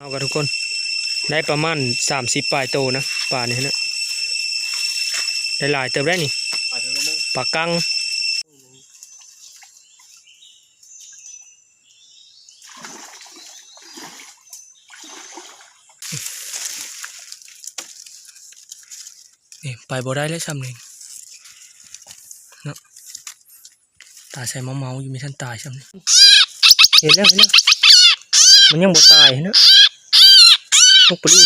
ເອົາກະທຸກຄົນ ໄດ້ປະມານສາມສິບປາຍໂຕນະ ປານີ້ນະ ໄດ້ຫຼາຍເຕີບໄດ໋ນີ້ ປາກັງ. ນີ້ໄປບໍ່ໄດ້ແລ້ວຊ່ຳນີ້ເນາະ ຕາຍໃສ່ເມົາໆຢູ່ ມີທັນຕາຍຊ່ຳນີ້. ເຫັນແລ້ວ ເຫັນແລ້ວ ມັນຍັງບໍ່ຕາຍເຫັນນະ ນົກປະລິວ.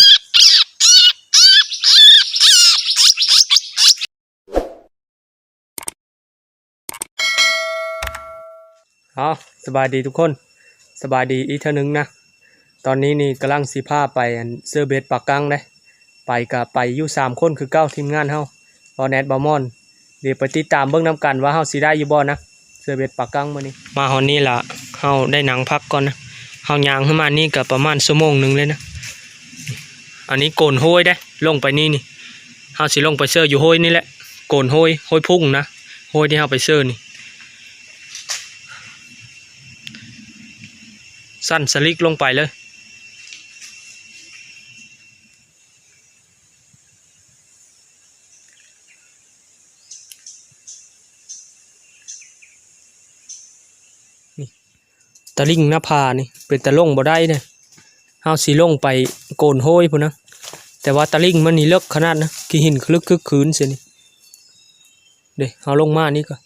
ເອົາ ສະບາຍດີທຸກຄົນ ສະບາຍດີອີກເທື່ອໜຶ່ງນະ. ຕອນນີ້ນີ້ກຳລັງຊິພາໄປ ອັນ ເຊີເບັດປາກັງເດ້. ໄປກະໄປຢູ່ສາມຄົນຄືເກົ່າ ທີມງານເຮົາ ບ່າວແນດ ບ່າວມ່ອນ. ດຽວໄປຕິດຕາມເບິ່ງນຳກັນວ່າເຮົາຊິໄດ້ຢູ່ບໍ່ນະ ເຊີເບັດປາກັງມື້ນີ້. ມາຮອດນີ້ລະ ເຮົາໄດ້ນັ່ງພັກກ່ອນນະ. ເຮົາຍ່າງຂຶ້ນມານີ້ກະປະມານຊົ່ວໂມງໜຶ່ງເລີຍນະ. ອັນນີ້ໂກນໂຮຍເດ້ ລົງໄປນີ້ນີ້ ເຮົາຊິລົງໄປເຊີຢູ່ໂຮຍນີ້ແຫຼະ ໂກນໂຮຍ ໂຮຍພຸ່ງນະ ໂຮຍທີ່ເຮົາໄປເຊີນີ້ ສັ້ນສະລິກລົງໄປເລີຍ. ນີ້ ຕະລິ່ງໜ້າຜານີ້ ເປັນຕາລົງບໍ່ໄດ້ເດ້. ເຮົາຊິລົງໄປໂກນໂຮຍພຸ້ນນະ ແຕ່ວ່າຕະລິ່ງມັນນີ້ເລິກຂະໜາດນະ ຂີ້ຫີນຄຶກຄຶກຄືນເສຍນີ້. ເດ້ ເຮົາລົງມານີ້ກະ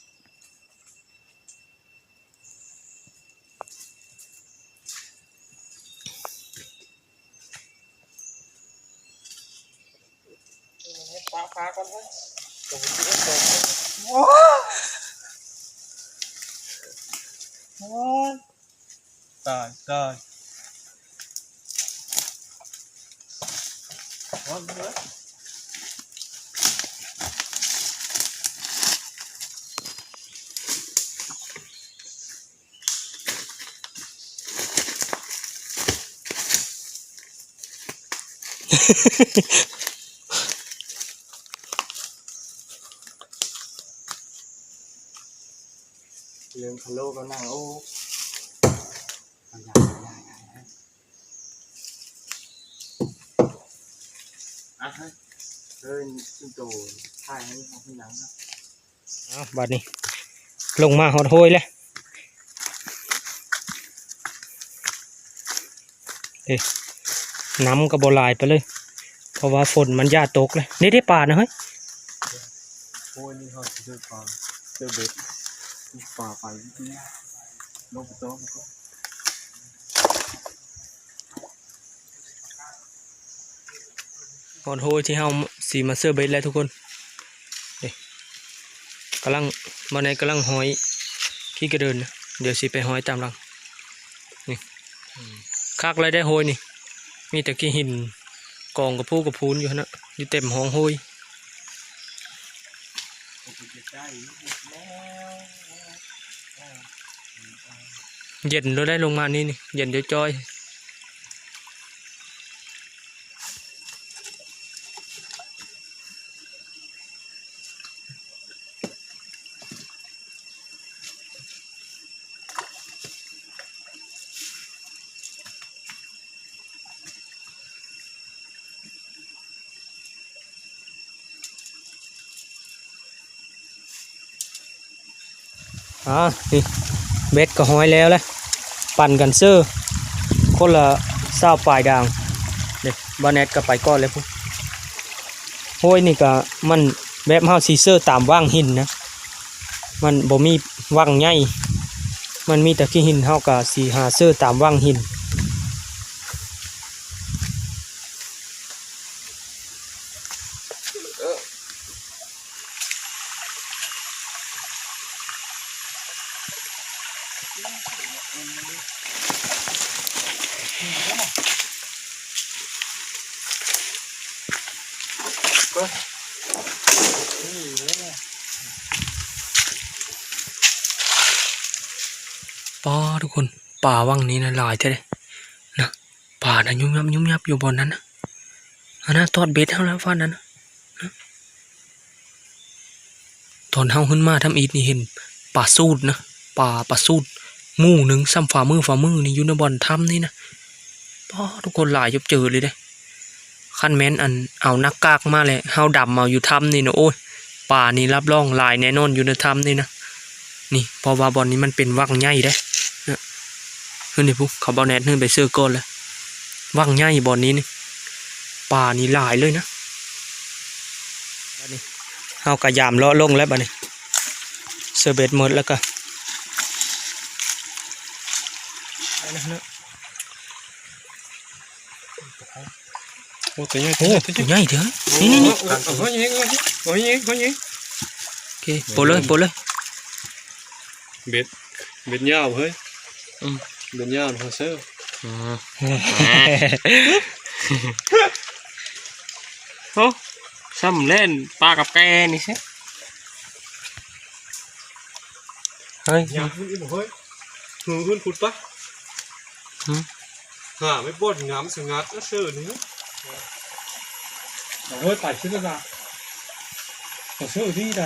ຕາຍ ຕາຍ. ເລື່ອງຄາໂລກໍນັ່ງ ໂອ້ ອ່ະ ເຮີ້ຍ ເຮີ້ຍ ຊິງໂຕ ຖ່າຍໃຫ້ເຮົາເປັນຫຍັງນະ. ເອົາ ບາດນີ້ລົງມາຮອດໂຮຍແລ້ວ ເອີ ນ້ຳກໍບໍ່ຫຼາຍປານໃດ ເພາະວ່າຝົນມັນຢ່າຕົກແລ້ວ. ນີ້ເດ້ປານະເຮີ້ຍ ໂອ້ຍ ນີ້ເຮົາຊິເດີນປ່າ ເດີນເບັດ ປ່າໄປ ລົງໄປຕໍ່ ຮອດໂຮຍທີ່ເຮົາຊິມາເຊີເບັດແລ້ວທຸກຄົນ. ນີ້ ກຳລັງ ບ່າວແນດກຳລັງຮ້ອຍຂີ້ກະເດີນນະ ດຽວຊິໄປຮ້ອຍຕາມຫຼັງ. ນີ້ ຄັກເລີຍເດ້ໂຮຍນີ້ ມີແຕ່ຂີ້ຫີນກອງກະພູກະພູນຢູ່ຫັ້ນນະ ຢູ່ເຕັມຮ່ອງໂຮຍ. ເຢັນໂລດໄດ໋ ລົງມານີ້ນີ້ ເຢັນຈ້ອຍໆ. ອ່າ ນີ້ ເບັດກໍຮ້ອຍແລ້ວແຫຼະ ປັນກັນເຊີ ຄົນລະຊາວປາຍດາງ. ເດ້ ບ່າວແນດກໍໄປກ່ອນແລ້ວພຸ້ນ. ໂຮຍນີ້ກໍມັນແບບເຮົາຊິເຊີຕາມຫວ່າງຫີນນະ ມັນບໍ່ມີຫວ່າງໃຫຍ່ ມັນມີແຕ່ຂີ້ຫີນ ເຮົາກໍຊິຫາເຊີຕາມຫວ່າງຫີນ. ປ້າ ທຸກຄົນ ປາຫວ່າງນີ້ນະຫຼາຍແທ້ເດ້ນະ. ປານະຍຸບຍັບຍຸບຍັບຢູ່ບ່ອນນັ້ນນະ ອັນນະ ຕອດເບັດເຮົາແລ້ວຟາດນັ້ນນະ. ຕອນເຮົາຂຶ້ນມາທຳອິດນີ້ເຫັນປາສູດນະ ປາ ປາສູດໝູ່ໜຶ່ງສ່ຳຝ່າມື ຝ່າມືນີ້ ຢູ່ໃນບ່ອນຖ້ຳນີ້ນະ. ປ້າ ທຸກຄົນ ຫຼາຍຈົບເຈີເລີຍເດ້. ຄັນແມ່ນອັນເອົາໜ້າກາກມາແລ້ວ ເຮົາດຳເອົາຢູ່ຖ້ຳນີ້ນະ ໂອ້ຍ ປານີ້ຮັບຮອງຫຼາຍແນ່ນອນຢູ່ໃນຖ້ຳນີ້ນະ. ນີ້ ເພາະວ່າບ່ອນນີ້ມັນເປັນວັງໃຫຍ່ເດ້ ເອີ ນີ້ພຸ້ນ ເຂົາ ເບົາແນດ ຂຶ້ນໄປເຊີກ່ອນແລ້ວ ວັງໃຫຍ່ບ່ອນນີ້ນີ້ ປານີ້ຫຼາຍເລີຍນະ. ບາດນີ້ເຮົາກະຢາມເລາະລົງແລ້ວບາດນີ້ ເຊີເບັດໝົດແລ້ວກະ ໂອ້ ຕົວໃຫຍ່ ໂອ້ ຕົວໃຫຍ່ ຕົວໃຫຍ່ເດີ ນີ້ໆໆ ໂອເຄ ໂປະເລີຍ ໂປະເລີຍ. ເບັດ ເບັດຍາວເຮີ້ຍ ອືມ ເບັດຍາວເຮົາເຊີ ອືມ ໂອ້ ຊ່ຳແລ່ນປາກັບແກນີ້ຊິ ເຮີ້ຍ ຍາວຂຶ້ນອີກບໍ່ເຮີ້ຍ ຫືອຂຶ້ນພຸ້ນປະ ຫືມ ຫາໄວ້ບ່ອນງາມສະຫງັດເຊີນີ້ ເຮີ້ຍ ໄປຊິລະລະ ເຊີທີ່ໃດ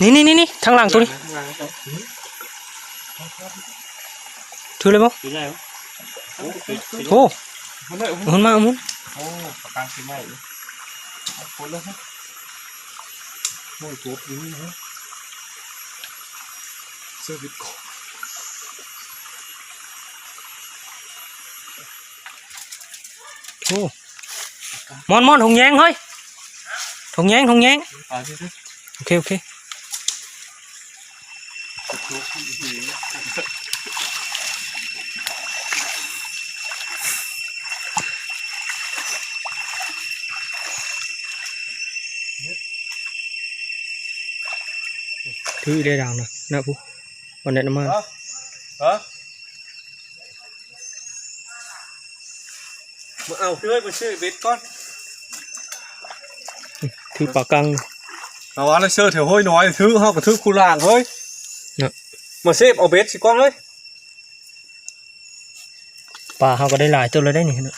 ນີ້ໆໆ ທາງຫຼັງໂຕນີ້ ຖືເລີຍບໍ່ ຖືໄດ້ບໍ່ ໂອ້ ໂອ້ ມັນມາ ມັນ ໂອ້ ປາກາງຊິໄໝ້ ຄົນລະ ໂອ້ຍ ກົບຢູ່ນີ້ ເຊີວິດ ໂອ້ ມອນ ມອນ ຖົງແຍງເຮີ້ຍ ຖົງແຍງ ຖົງແຍງ ໂອເຄ ໂອເຄ ຖືໄດ້ດາວນະ ນະ ຜູ້ ບໍ່ແນະນຳມາ ຮະ ຮະ ມາເອົາເຮີ້ຍ ມາຊື້ເບັດກ່ອນ ຖືປາກັງ ເອົາອັນລະເຊີແຖວຫ້ວຍນ້ອຍ ຖື ເຮົາກໍຖືຄູ່ລ່າງເຮີ້ຍ ນະ ມາເຊບເອົາເບັດຊິກ່ອນເຮີ້ຍ ປາເຮົາກໍໄດ້ຫຼາຍເຕີບແລ້ວໄດ໋ນີ້ນະ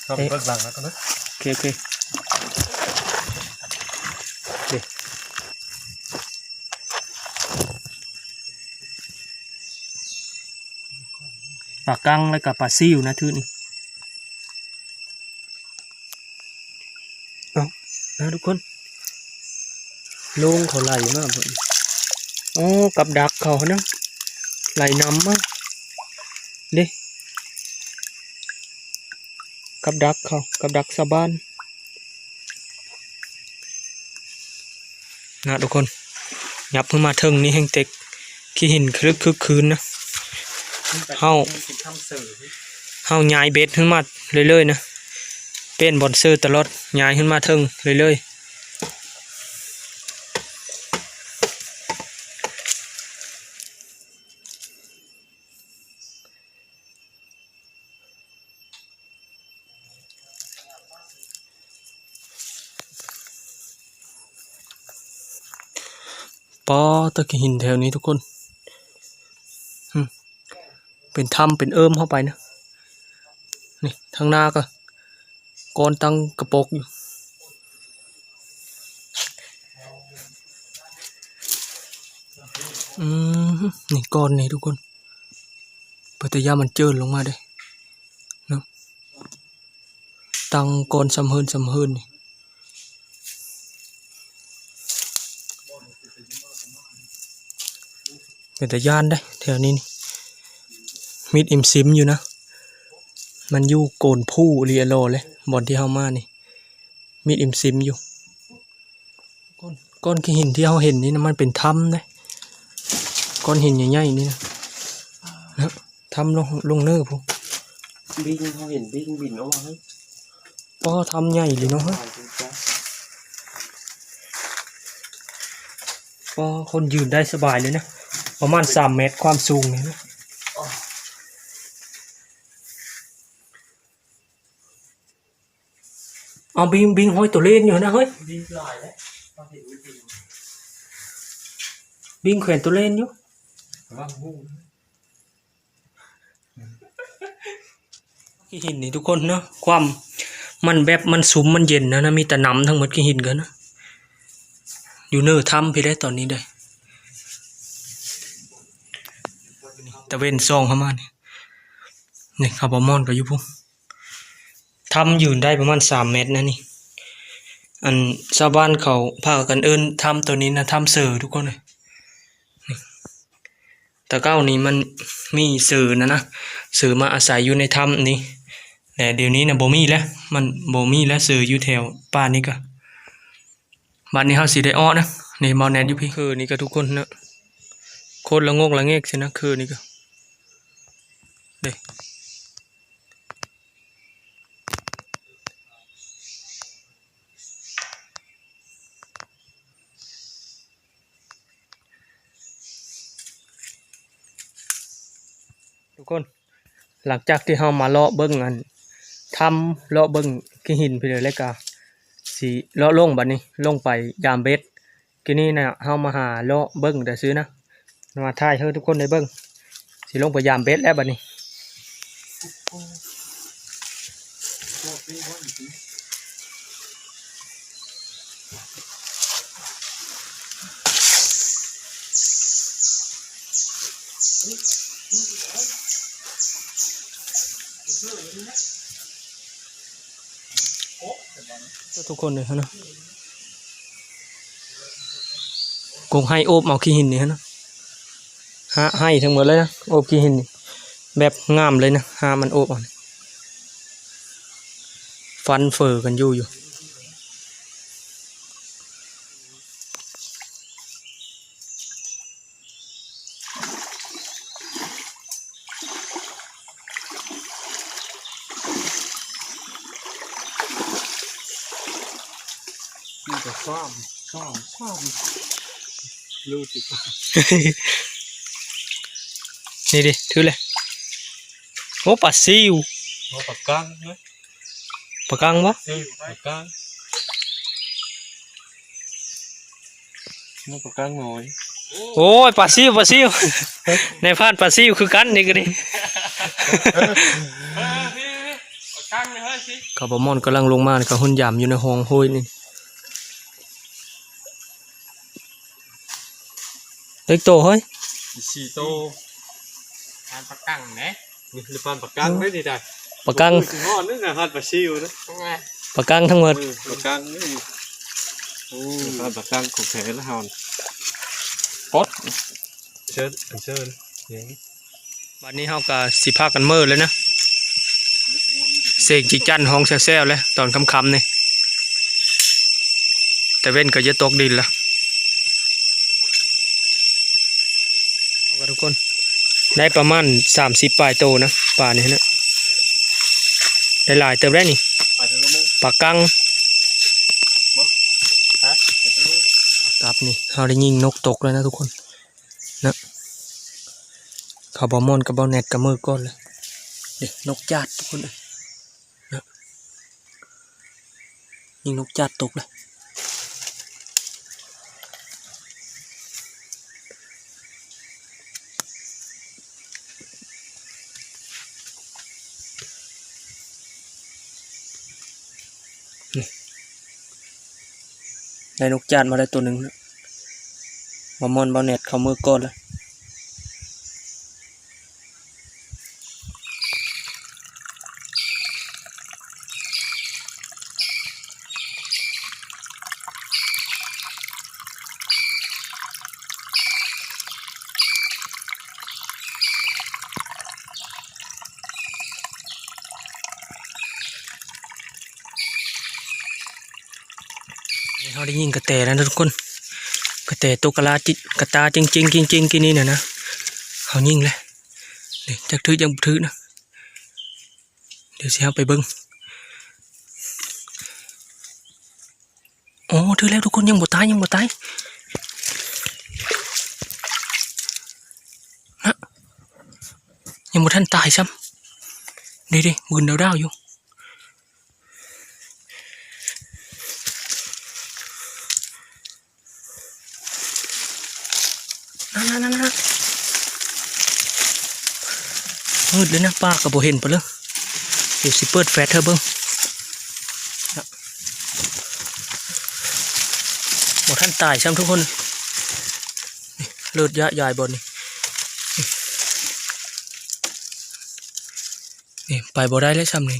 ເຮົາໄປເບິ່ງຫຼັງນະກ່ອນເດີ ໂອເຄ ໂອເຄ ເດ ປາກັງ ແລ້ວກໍປາຊິວນະ ຖືນີ້ ເອົານະທຸກຄົນ ໂລງເຂົາໄຫຼມາເບິ່ງ ໂອ້ ກັບດັກເຂົາຫັ້ນນະ ໄຫຼນຳມາເດ້ ກັບດັກເຂົາ ກັບດັກຊາວບ້ານ ນະທຸກຄົນ ຫຍັບຂຶ້ນມາເທິງນີ້ແຮ່ງເຕັກ ຂີ້ຫີນຄະລຶກຄຶກຄື້ນນະ ເຮົາ ເຮົາຍ້າຍເບັດຂຶ້ນມາເລື້ອຍໆນະ ປ່ຽນບ່ອນເຊີຕະຫຼອດ ຍ້າຍຂຶ້ນມາເທິງເລື້ອຍໆ. ປາ ແຕ່ຂີ້ຫີນແຖວນີ້ທຸກຄົນ ຫຶ ເປັນຖ້ຳເປັນເອີ່ມເຂົ້າໄປນະ ນີ້ທາງໜ້າກໍກ້ອນຕັ້ງກະປົກຢູ່ ອືມ ນີ້ກ້ອນນີ້ທຸກຄົນ ເປັນຕາຢ້ານມັນເຈີນລົງມາເດ້ເນາະ ຕັ້ງກ້ອນຊ່ຳເຫີນຊ່ຳເຫີນນີ້ ເປັນຕາຢ້ານເດ້ແຖວນີ້ນີ້ ມິດອີ່ມຊິມຢູ່ນະ ມັນຢູ່ໂກນພູອີ່ຫຼີຫຼໍເລີຍ ບ່ອນທີ່ເຮົາມານີ້ ມິດອີ່ມຊິມຢູ່ ກ້ອນ ກ້ອນຂີ້ຫີນທີ່ເຮົາເຫັນນີ້ນະ ມັນເປັນຖ້ຳເດ້ ກ້ອນຫີນໃຫຍ່ໆນີ້ນະ ນະ ຖ້ຳລົງ ລົງເນີພຸ້ນ ບິງ ເຮົາເຫັນບິງບິນອອກມາເຮີ້ຍ ປ້າ ຖ້ຳໃຫຍ່ອີ່ຫຼີເນາະເຮີ້ຍ ປ້າ ຄົນຢືນໄດ້ສະບາຍເລີຍນະ ປະມານສາມແມັດຄວາມສູງນີ້ນະ. ເອົາ ບິງ ບິງຫ້ອຍໂຕເລນຢູ່ຫັ້ນນະເຮີ້ຍ ບິງຫຼາຍແລ້ວ ເຮົາເຫັນມັນບິງ ບິງແຂວນໂຕເລນຢູ່ ລະວັງຫູ ຂີ້ຫີນນີ້ທຸກຄົນເນາະ ຄວາມ ມັນແບບມັນຊຸ່ມມັນເຢັນນະ ມີແຕ່ນ້ຳທັງໝົດ ຂີ້ຫີນກໍນະ ຢູ່ເນີຖ້ຳພີ້ເດ້ຕອນນີ້ເດ້ ຕາເວັນສ່ອງເຂົ້າມານີ້. ນີ້ ເຂົາບໍ່ມ່ອນກໍຢູ່ພຸ້ນ ຖ້ຳຢູ່ໄດ້ປະມານສາມແມັດນະນີ້. ອັນຊາວບ້ານເຂົາພາກັນເອີ້ນຖ້ຳໂຕນີ້ນະ ຖ້ຳເສີ ທຸກຄົນເອີຍ. ນີ້ ແຕ່ເກົ່ານີ້ມັນມີເສີນະນະ ເສີມາອາໄສຢູ່ໃນຖ້ຳນີ້ ແລະ ດຽວນີ້ນະບໍ່ມີແລ້ວ ມັນບໍ່ມີແລ້ວ ເສີຢູ່ແຖວປ່ານີ້ກະ. ບາດນີ້ເຮົາຊິໄດ້ເອາະນະ ນີ້ ເບົາແໜດຢູ່ພີ້ ຄືນີ້ກະທຸກຄົນເນາະ ໂຄດລະງົກລະແງກຊີ້ນະ ຄືນີ້ກະ ເດ້. ທຸກຄົນ ຫຼັງຈາກທີ່ເຮົາມາເລາະເບິ່ງອັນຖ້ຳ ເລາະເບິ່ງຂີ້ຫີນພີ້ແລ້ວ ແລ້ວກະຊິເລາະລົງ ບາດນີ້ລົງໄປຢາມເບັດ. ກີ້ນີ້ນະ ເຮົາມາຫາເລາະເບິ່ງແຕ່ຊື່ນະ ມາຖ່າຍໃຫ້ທຸກຄົນໄດ້ເບິ່ງ. ຊິລົງໄປຢາມເບັດແລ້ວບາດນີ້. ທຸກຄົນເລີຍຫັ້ນນະ ກົກໄຮ່ໂອບເອົາຂີ້ຫີນນີ້ຫັ້ນນະ ຮາກໄຮ່ທັງໝົດເລີຍນະ ໂອບຂີ້ຫີນນີ້ ແບບງາມເລີຍນະ ຮາກມັນໂອບເອົາ ຟັນເຟີກັນຢູ່ຢູ່. ນີ້ກະຊາມ ຊາມ ຊາມ ລູດອີກ ນີ້ດິ ຖືເລີຍ. ໂອ້ ປາຊິວ ໂອ້ ປາກັງເນາະ. ປາກັງບໍ່? ເອີ ປາກັງ ໂອ້ ປາກັງນ້ອຍ. ໂອ້ຍ ປາຊິວ ປາຊິວ ນາຍພານປາຊິວຄືກັນນີ້ກະດີ. ເອີ ປາກັງເລີຍເຮີ້ຍ. ເຂົາບໍ່ມ່ອນກຳລັງລົງມາ ເຂົາຮຸ່ນຢາມຢູ່ໃນຮ່ອງຫ້ວຍນີ້. ເລັກໂຕເຮີ້ຍ ສີ່ໂຕ. ປານປາກັງເດ້ ນີ້ປານປາກັງເດ້ນີ້ໄດ໋. ປາກັງ ໂອ້ຍ ຊິຮອດນີ້ນະ ຫາດປາຊິວນະ ປາກັງທັງໝົດ. ເອີ ປາກັງນີ້ ໂອ້ ປານປາກັງຂອງແທ້ລະເຮົາ. ປອດ ເຊີນ ເຊີນ. ບາດນີ້ເຮົາກະຊິພາກັນເມືອແລ້ວນະ ສຽງຈີ່ຈັ້ນຮ້ອງແຊວໆ ແລ້ວຕອນຄ່ຳໆ ນີ້ ຕາເວັນກະຈະຕົກດິນລະ. ເອົາກະທຸກຄົນ ໄດ້ປະມານສາມສິບປາຍໂຕນະ ປານີ້ນະ ໄດ້ຫຼາຍເຕີບໄດ໋ນີ້. ປາກັງ ກັບນີ້ ເຮົາໄດ້ຍິງນົກຕົກແລ້ວນະທຸກຄົນ. ນະ ເຂົາບໍ່ມ່ອນກັບເບົາແໜດກະເມີກ່ອນເລີຍ. ເດ້ ນົກຈາດທຸກຄົນເອີຍ ນະ ຍິງນົກຈາດຕົກເລີຍ. ນີ້ ໄດ້ນົກຈາດມາແລ້ວໂຕໜຶ່ງ. ບ່າວມ່ອນ ບ່າວແໜດເຂົ້າເມືອກ່ອນລະ. ເຮົາໄດ້ຍິງກະແຕແລ້ວນະທຸກຄົນ. ກະແຕໂຕກະລາຈິ ກະຕາຈິງໆ ກິ້ງໆ ກີ້ນີ້ນະນະ. ເຮົາຍິງແລ້ວ ນີ້ ຈັກຖືກຍັງບໍ່ຖືກນະ. ດຽວຊິເຮົາໄປເບິ່ງ. ໂອ້ ຖືກແລ້ວທຸກຄົນ ຍັງບໍ່ຕາຍ ຍັງບໍ່ຕາຍນະ ຍັງບໍ່ທັນຕາຍຊ້ຳ. ເດ້ໆ ມືນດາວໆຢູ່. ນັ້ນໆໆໆ ມືດເລີຍນະ ປາກະບໍ່ເຫັນປະເລີຍ. ດຽວຊິເປີດແຟລຊໃຫ້ເບິ່ງ. ບໍ່ທັນຕາຍຊ້ຳທຸກຄົນ. ນີ້ ເລືອດຢະຢາຍບ່ອນນີ້. ໄປບໍ່ໄດ້ແລ້ວຊ່ຳນີ້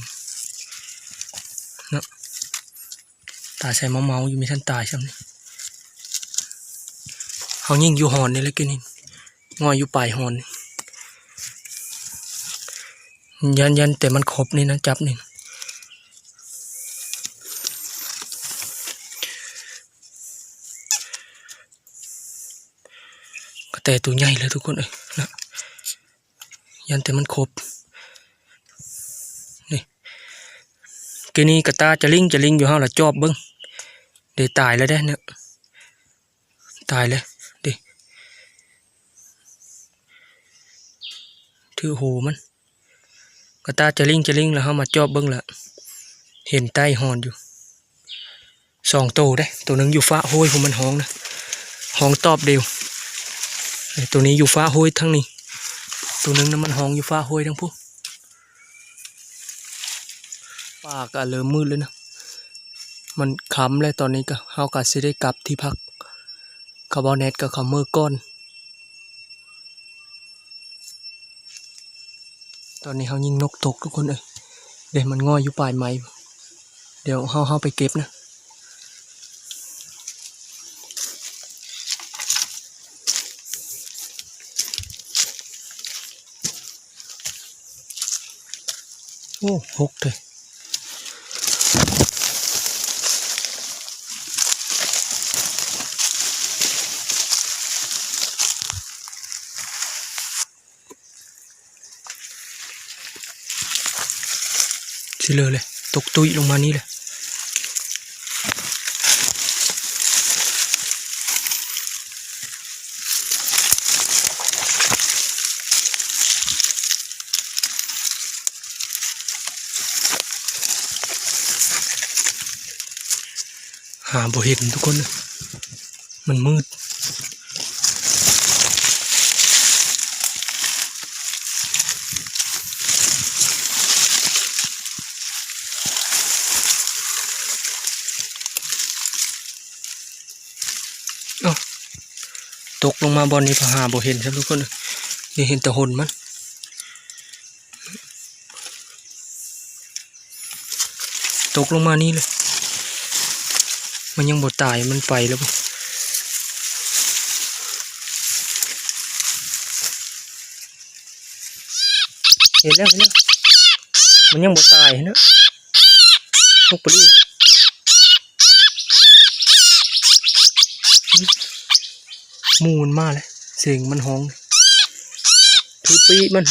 ເນາະ. ຕາໃສ່ເມົາໆຢູ່ ມີທ່ານຕາຍຊ່ຳນີ້. ເຮົາຍິງຢູ່ຮອນນີ້ແຫຼະ ກີ້ນີ້ ງ່ອຍຢູ່ປາຍຮອນນີ້. ຢ້ານ ຢ້ານແຕ່ມັນຄົບນີ້ນະ ຈັບນີ້. ກະແຕໂຕໃຫຍ່ເລີຍທຸກຄົນເອີຍນະ. ຢ້ານແຕ່ມັນຄົບນີ້. ກີ້ນີ້ກະຕ່າຈະລິງຈະລິງຢູ່ ເຮົາລະຈອບເບິ່ງ. ເດ ຕາຍແລ້ວເດ້ເນາະ ຕາຍແລ້ວເດ. ຖືກຫູມັນ ກະຕ່າຈະລິງຈະລິງ ລະເຮົາມາຈອບເບິ່ງລະ ເຫັນໄຕ້ຮອນຢູ່. ສອງໂຕເດ້ ໂຕໜຶ່ງຢູ່ຟ້າຫ້ວຍພຸ້ນ ມັນຮ້ອງນະ ຮ້ອງຕອບດຽວ. ໂຕນີ້ຢູ່ຟ້າຫ້ວຍທາງນີ້ ໂຕໜຶ່ງນະ ມັນຮ້ອງຢູ່ຟ້າຫ້ວຍທາງພຸ້ນ. ຟ້າກະເລີ່ມມືດແລ້ວນະ ມັນຄ່ຳແລ້ວຕອນນີ້. ກະ ເຮົາກະຊິໄດ້ກັບທີ່ພັກ ກະບໍ່ແນດກະເຂົ້າເມືອກ່ອນ. ຕອນນີ້ເຮົາຍິງນົກຕົກທຸກຄົນເອີຍ. ເດ ມັນງ່ອຍຢູ່ປາຍໄມ້ ດຽວເຮົາ ເຮົາໄປເກັບນະ. ໂອ້ ຫົກເດ້. ຊິເລີເລີຍ ຕົກຕຸ້ຍລົງມານີ້ເລີຍ. ຫາບໍ່ເຫັນທຸກຄົນ ມັນມືດ. ເອົ້າ ຕົກລົງມາບ່ອນນີ້ ພະຫາບໍ່ເຫັນຊ້ຳທຸກຄົນ ນີ້ເຫັນແຕ່ຫົນມັນ. ຕົກລົງມານີ້ເລີຍ ມັນຍັງບໍ່ຕາຍ ມັນໄປແລ້ວບໍ່? ເຫັນແລ້ວ ເຫັນແລ້ວ ມັນຍັງບໍ່ຕາຍຫັ້ນນະ ຕົກໄປເລີຍ. ໝູມັນມາແລ້ວ ສຽງມັນຮ້ອງ ຖືປີກມັນ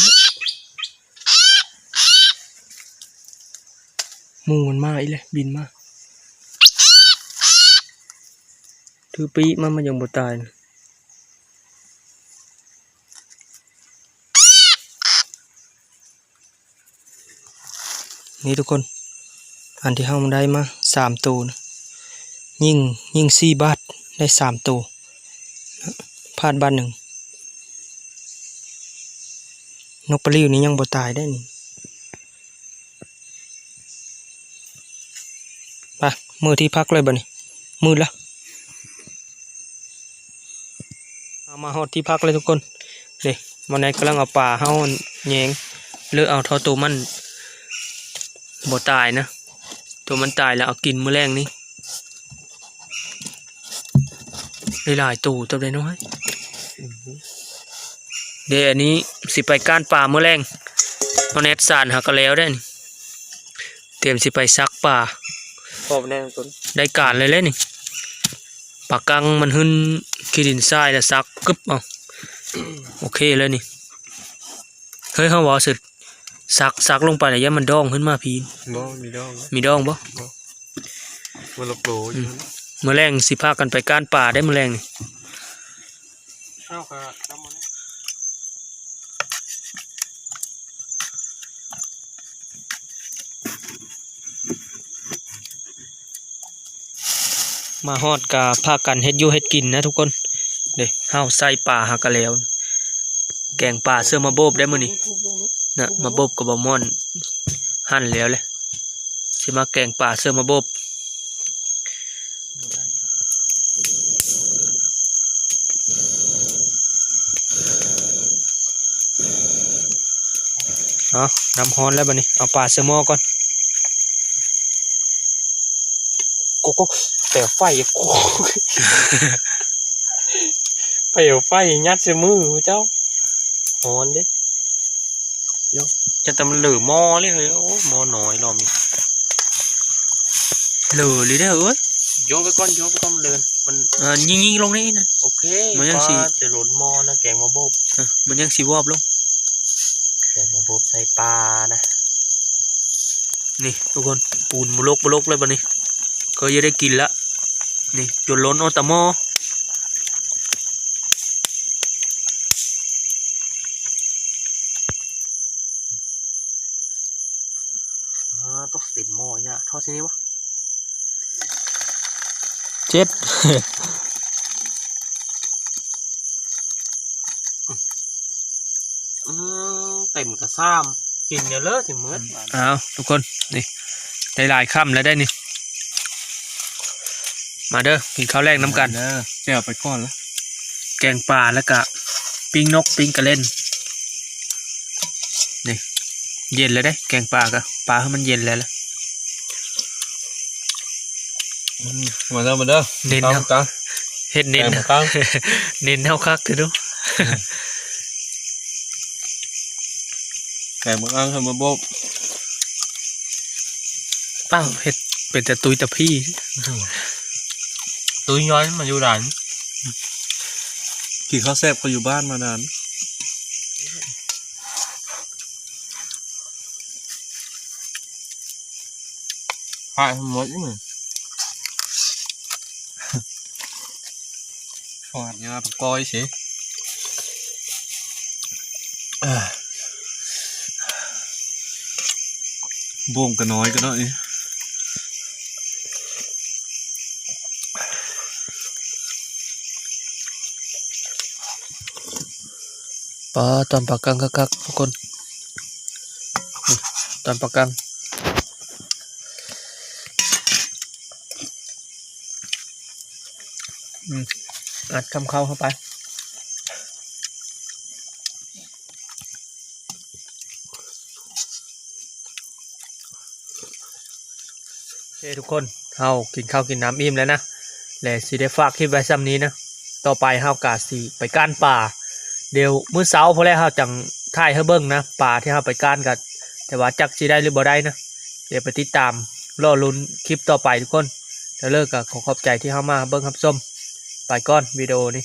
ໝູມັນມາອີກແລ້ວ ບິນມາ ຖືປີກມັນ ມັນຍັງບໍ່ຕາຍ. ນີ້ທຸກຄົນ ອັນທີ່ເຮົາໄດ້ມາສາມໂຕນະ ຍິງ ຍິງສີ່ບາດໄດ້ສາມໂຕ ພາດບາດໜຶ່ງ. ນົກປະລິວນີ້ຍັງບໍ່ຕາຍເດ້ນີ້. ໄປ ມື້ທີ່ພັກເລີຍບັດນີ້ ມືດລະ. ເຮົາມາຮອດທີ່ພັກເລີຍທຸກຄົນ ເດ້ ໝໍແນດກຳລັງເອົາປາເຮົາແຍງ ເລີກເອົາເທົ່າໂຕມັນບໍ່ຕາຍນະ ໂຕມັນຕາຍແລ້ວເອົາກິນມື້ແລງນີ້. ໄດ້ຫຼາຍໂຕເຕີບເດ້ນ້ອຍ ເດ້. ອັນນີ້ຊິໄປກ້ານປາມື້ແລງ ໝໍແນດສານຫາກະແລ້ວໄດ້ນີ້ ຕຽມຊິໄປຊັກປາ ພໍແນ່ ໄດ້ການເລີຍແຫຼະນີ້. ປາກັງມັນຫຶ້ນຂີ້ດິນຊາຍລະຊັກກຶບເອົາ ໂອເຄເລີຍນີ້. ເຮີ້ຍ ເຮົາເວົ້າເສີດ ຊັກ ຊັກລົງໄປລະຢ້ານມັນດອງຂຶ້ນມາພີ້. ບໍ່ມີດອງ ມີດອງບໍ່? ບໍ່ ມັນລະໂກຢູ່. ອືມ ມື້ແລງຊິພາກັນໄປກ້ານປາໄດ້ມື້ແລງນີ້. ເອົາກະ ມາຮອດກະພາກັນເຮັດຢູ່ເຮັດກິນນະທຸກຄົນ ເດ້ ເຮົາໃສ່ປາຫາກະແລ້ວ ແກງປາເຊື່ອມາໂບບໄດ້ມື້ນີ້ນະ ມາໂບບກັບບໍ່ມ່ອນ ຫັນແລ້ວແຫຼະ ຊິມາແກງປາເຊື່ອມາໂບບ. ເ ເອົາ ນ້ຳຮ້ອນແລ້ວບັດນີ້ ເອົາປາໃສ່ໝໍ້ກ່ອນ. ໂກໂກ ແປໄຟ ໂກ ແປໄຟຍັດໃສ່ມືເຈົ້າ ຮ້ອນເດ້. ຈະແຕ່ມັນເຫຼີໝໍ້ເລີຍເຮີ້ຍ. ໂອ້ ໝໍ້ນ້ອຍລອບນີ້ ເຫຼີເລີຍເດີເອີຍ. ໂຍນໄປກ່ອນ ໂຍນໄປກ່ອນ ມັນເຫຼີ ມັນ ເອີ ຍິງໆລົງນີ້ນະ. ໂອເຄ ມັນຍັງຊິ ປາຈະລົ້ນໝໍ້ນະ ແກງໝາໂບບ. ເອີ ມັນຍັງຊິວອບລົງ ແກງໝາໂບບໃສ່ປານະ. ນີ້ທຸກຄົນ ປູນໂບລົກໆເລີຍບັດນີ້ ເຄີຍຈະໄດ້ກິນລະ. ນີ້ຈົນລົ້ນອອກຕາໝໍ້. ອາ ຕົກເຕັມໝໍ້ຍາ ທອດຊິນີ້ບໍ່ ເຈັດ. ອືມ ເຕັມກະຊາມ ກິນເດີເລີ ຊິໝົດ. ອ້າວ ທຸກຄົນ ນີ້ ໄດ້ຫຼາຍຄຳແລ້ວໄດ໋ນີ້. ມາເດີ ກິນເຂົ້າແລງນຳກັນ. ເດີ ແຈ່ວໄປກ່ອນລະ ແກງປາ ແລ້ວກະປີ້ງນົກ ປີ້ງກະເລັນ. ນີ້ ເຢັນແລ້ວເດ້ ແກງປາກະ ປາໃຫ້ມັນເຢັນແລ້ວລະ. ອືມ ມາເດີ ມາເດີ ເນັ້ນເນາະ ເອົາ ເຮັດເນັ້ນ ແກງໝາກກາງ ເນັ້ນເຮົາຄັກເດີດູ. ແກງໝາກກາງ ເອົາມາໂບກ. ອ້າວ ເຮັດເປັນແຕ່ຕຸ້ຍຕາພີ້ ຕຸ້ຍຍ້ອນມັນຢູ່ດ່ານ ກິນເຂົ້າແຊບກວ່າຢູ່ບ້ານມານານ. ຂາຍໃຫ້ໝົດ ອືມ ຟາດຍາປະກອຍເສ ບ່ວງກະນ້ອຍກະນ້ອຍ. ປາ ຕອນປາກັງຄັກໆ ທຸກຄົນ ນີ້ ຕອນປາກັງ. ອືມ ອັດຄຳເຂົ້າເຂົ້າໄປ. ໂອເຄທຸກຄົນ ເຮົາກິນເຂົ້າກິນນ້ຳອີ່ມແລ້ວນະ ແລະ ຊິໄດ້ຝາກຄລິບໄວ້ສ່ຳນີ້ນະ. ຕໍ່ໄປເຮົາກະຊິໄປກ້ານປາ ດຽວມື້ເຊົ້າພຸ້ນແຫຼະ ເຮົາຈັ່ງຖ່າຍໃຫ້ເບິ່ງນະ ປາທີ່ເຮົາໄປກ້ານກະ ແຕ່ວ່າຈັກຊິໄດ້ຫຼືບໍ່ໄດ້ນະ ດຽວໄປຕິດຕາມ ລໍລຸ້ນຄລິບຕໍ່ໄປທຸກຄົນ. ແລ້ວເລີກກະຂໍຂອບໃຈທີ່ເຂົ້າມາເບິ່ງຮັບຊົມ ໄປກ່ອນວິດີໂອນີ້.